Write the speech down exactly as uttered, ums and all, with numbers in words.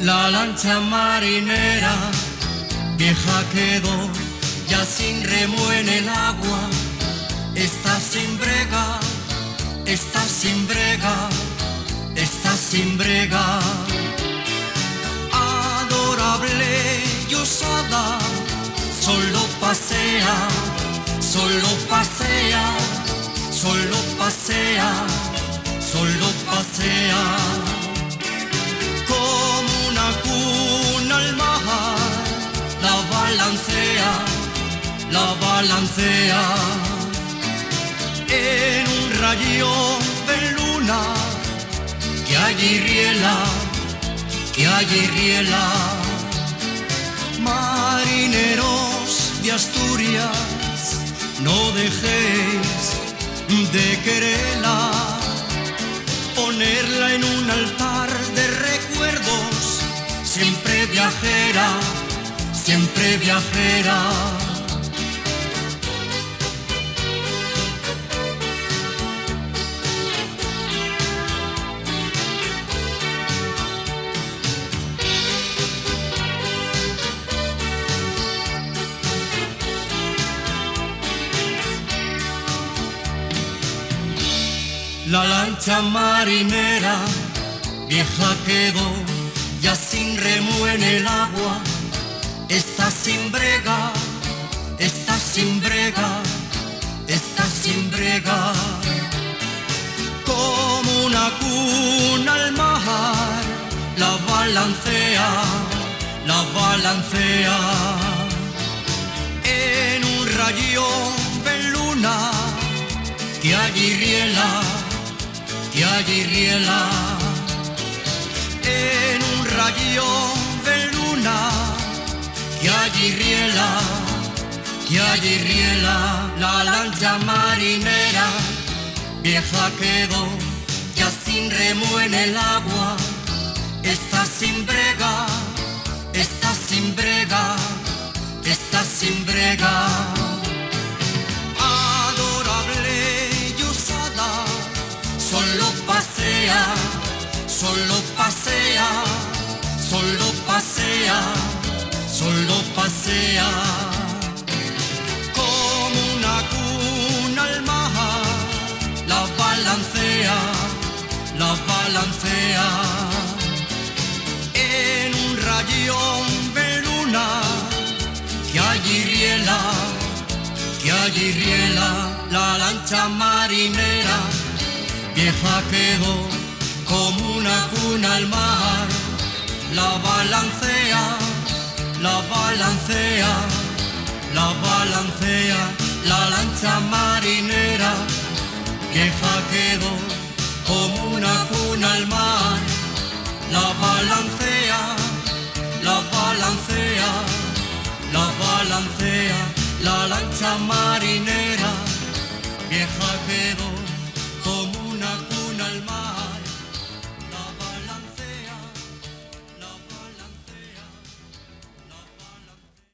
La lancha marinera vieja quedó ya sin remo en el agua. Está sin brega, está sin brega, está sin brega. Adorable y usada, solo pasea, solo pasea, solo pasea, solo pasea. Como una cuna al mar, la balancea, la balancea. En un rayo de luna, que allí riela, que allí riela. Marineros de Asturias, no dejéis de quererla, ponerla en un altar de recuerdos, siempre viajera, siempre viajera. La lancha marinera vieja quedó ya sin remo en el agua. Está sin brega, está sin brega, está sin brega. Como una cuna al mar, la balancea, la balancea. En un rayo de luna, que allí riela, que allí riela. En un rayo de luna, que allí riela, que allí riela. La lancha marinera vieja quedó ya sin remo en el agua. Está sin brega, está sin brega, está sin brega. Adorable y usada, solo pasea, solo pasea, solo pasea, solo pasea. Como una cuna al mar, la balancea, la balancea. En un rayo de luna, que allí riela, que allí riela. La lancha marinera vieja quedó como una cuna al mar. La balancea, la balancea, la balancea. La lancha marinera vieja quedó como una cuna al mar. La balancea, la balancea, la balancea. La lancha marinera vieja quedó como